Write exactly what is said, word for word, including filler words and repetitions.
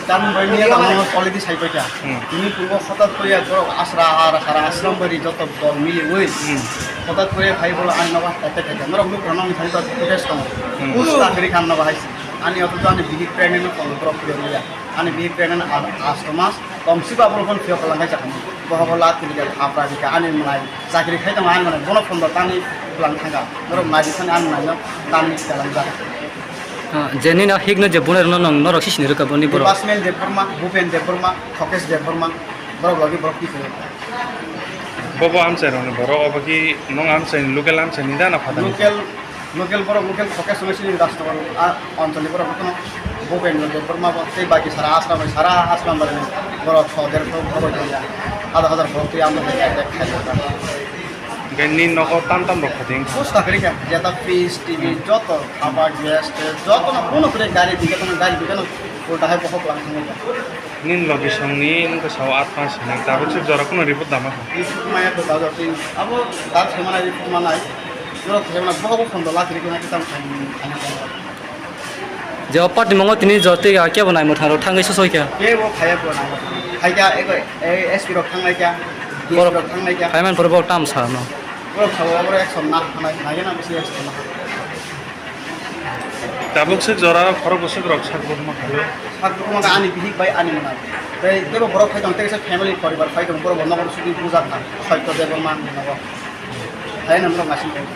Tamni bai niya tamo already sai paikha. Hmm. Tini purbo hotat koriya borok asra ar sara asram bari joto dol miliwi. Hmm. Hotat koriya phai bolo ani nogo attack khaikha. Norok nuk rano ni thani to protest tongo. Hmm. Usta kiri khan nogo hai. Ani oto ani bihik pregnant no kono borok koriya. Ani bihik pregnant ar asto mas. Kom siba borok phone phiyok lang khaikha. Bohogo la tini kha apra dikha ani mwnai. Chakri khai tongo ani mwnai. Bono phone do tani bwlang thangkha. Norok nai di thani ani mwnai no tani kalam jak. Ah, je nini hikno je bunai rwno nwng norok sisini rwkha boni borok. Debarsmen Debbarma, Bhupen Debbarma, Khokesh Debbarma, borok logi borok twi phuru. Bobo amchai rokni borok, obo ki nwng amchai ni local amchai ni da na phatani? Local, local borok, local Khokesh hwnwi sini Rajnagar, ah, Anchali borok no Bhupen Debbarma bo tei baki sara Asram, sara Asram bai borok so der so borok ya. Hajar hajar borok twi amchai attack khai. Hingke ni nogo tam tam rok khating. Bus ta kari kha, jeta fridge, T V, joto, khaba, gas, tes, joto no kuno kure gari dike tono gari dike no ulta hai bohok lang thangwi kha. Nin logi song ni nung ko sao at pas ni tabuk sik jora kuno report dama kha. Report maya to da jor tin, abo da thema na report manai, jora thema na bohok bohok khondo la kiri kona kitam khai ni khana khai. Je o party mongo tini jotwi ya kebo nai mwthang rok thangwi sosoi kha. Kebo khaya ko nai. Khaikha ego, eh, S P rok thangnai kha, D S P rok thangnai kha. Phaiman pore borok tam sa no. Borok sabo borok action na hanai, nai na bisi action na. Tabuk se jora khorok bwswk rok sak bukma kha. Sak bukma kha ani bihik bai ani mwnai. Tei tebo borok khai tong tei family poribar khai tong borok bo nokol sudi buja kha. Saitya Debbarma ni nogo. Hai nam rok naising tong.